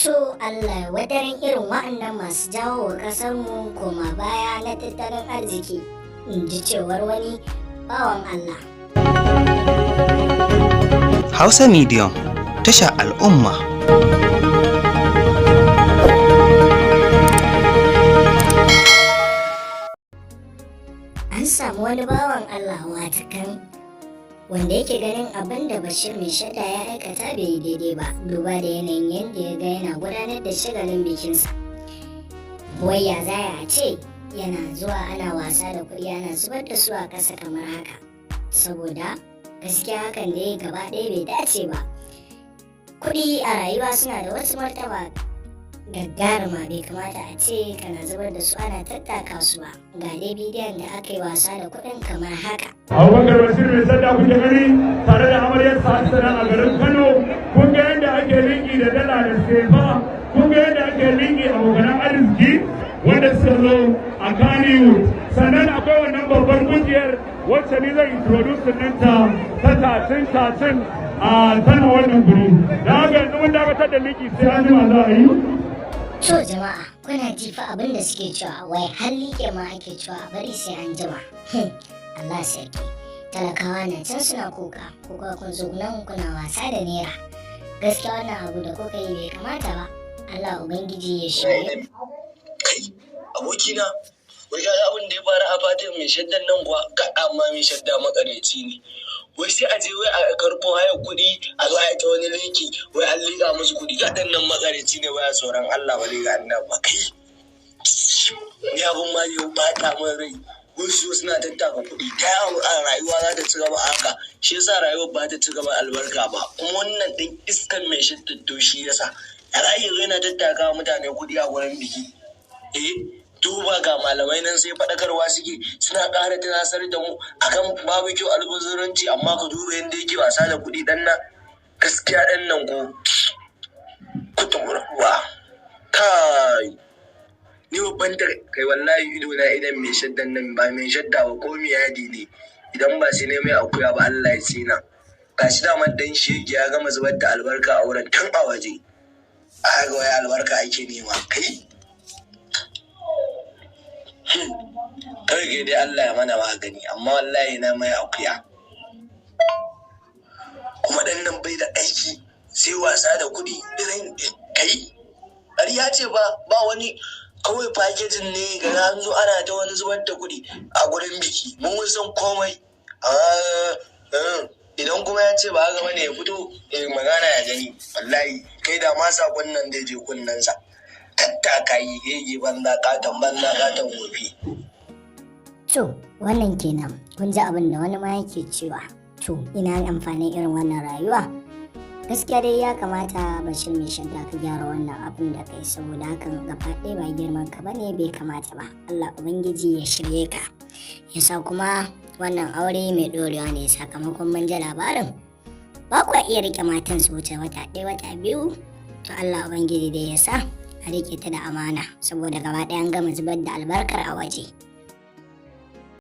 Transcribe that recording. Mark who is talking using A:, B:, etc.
A: To, Allah wadaran irin wa'annan masu jawo wa ƙasarmu koma baya na tattalin arziki, in ji cewar wani bawan Allah.
B: Hausa Medium, tasha al'umma.
A: An samu wani bawan Allah watakan wanda yake ganin abin da Bashir Mai Shadda ya aikata bai yi daidai ba, duba da yanayin yadda ya ga yana gudanar da shagalin bikinsa. Wai ya za a ce yana zuwa ana wasa da kuɗi, ana zubar da su a ƙasa kamar haka? Saboda gaskiya hakan da ya gaba ɗaya bai dace ba. Kuɗi a rayuwa suna da wasu martaba gaggaruma, bai kamata a ce kana zubar da su ana tattaka su ba. Ga dai bidiyon da aka yi wasa da kuɗin kamar haka.
C: Abubakar Bashir Mai Shadda kuke gani tare da amaryarsa Hassana a garin Kano. Kun ga yadda ake linki da dala da sefa, kun ga yadda ake linki abokanan arziki wanda suka zo a Kannywood. Sannan akwai wannan babbar kungiyar wacce ni zan introduce ɗinta ta tacin tacin a tana wannan guri. Da haka yanzu mun dakatar da liki, sai an jima za a yi.
A: To jama'a, kuna ji fa abin da suke cewa, wai har liƙe ma ake cewa a bari sai an jima. Allah sarki. Talakawa na can suna kuka, kuka kun zo nan kuna wasa da naira. Gaskiya wannan abu da kuka yi bai kamata ba. Allah Ubangiji ya shirye.
D: Kai abokina, wai kaga abin da ya faru a fatin Mai Shaddan nan kuwa? Ka amma Mai Shadda makareci ne. Wai sai a je wai a karɓo hayar kuɗi, a zo a yi ta wani liki, wai an liƙa musu kuɗi. Ga ɗan nan makareci ne, wai a tsoron Allah ba ga annabi ba. Kai, ni abin ma ya bata min rai, wasu suna tattaka kuɗi. Ta a rayuwa za ta ci gaba haka? Shi yasa rayuwar ba ta ci gaba albarka ba. Kuma wannan ɗin iskan Mai Shaddan shi yasa ya za yana tattaka mutane kuɗi a wurin biki. Eh, duba ga malamai nan sai faɗakarwa suke, suna ƙara tunasar da mu akan babu kyau albazuranci, amma ka duba yadda yake wasa da kuɗi ɗan nan. Gaskiya ɗan nan ko kutun uwa kai ni babban ta kai. Wallahi ido na idan Mai Shaddan nan ba Mai Shadda ba, ko mai yadi ne, idan ba sai ne mai akuya ba, Allah ya tsina. Gashi daman dan shege ya gama zubar da albarka a wurin tun a waje. A haka wai albarka ake nema. Kai kai kai dai Allah ya mana magani, amma wallahi na mai akuya. Kuma dan nan bai da aiki sai wasa da kuɗi. Irin kai ƙarya ce ba ba wani kawai packaging ne. Ga an zo ana ta wani zubar da kuɗi a gurin biki, mun san komai. Idan kuma ya ce ba haka bane, ya fito magana ya gani. Wallahi kai da ma sakon nan zai je kunnensa. Tattaka yi gege banza, katon banza, katon wofi.
A: To wannan kenan, kun ji abin da wani ma yake cewa. To ina amfanin irin wannan rayuwa? Gaskiya dai ya kamata Bashir Mai Shadda ka gyara wannan abin da kai, saboda hakan gaba ɗaya ba girman ka bane, bai kamata ba. Allah Ubangiji ya shirye ka, ya sa kuma wannan aure mai ɗorewa ne. Sakamakon mun ji labarin ba kwa iya rike matan su wuce wata ɗaya, wata 2. To Allah Ubangiji dai ya sa a rike ta da amana, saboda gaba ɗaya an gama zubar da albarkar a waje.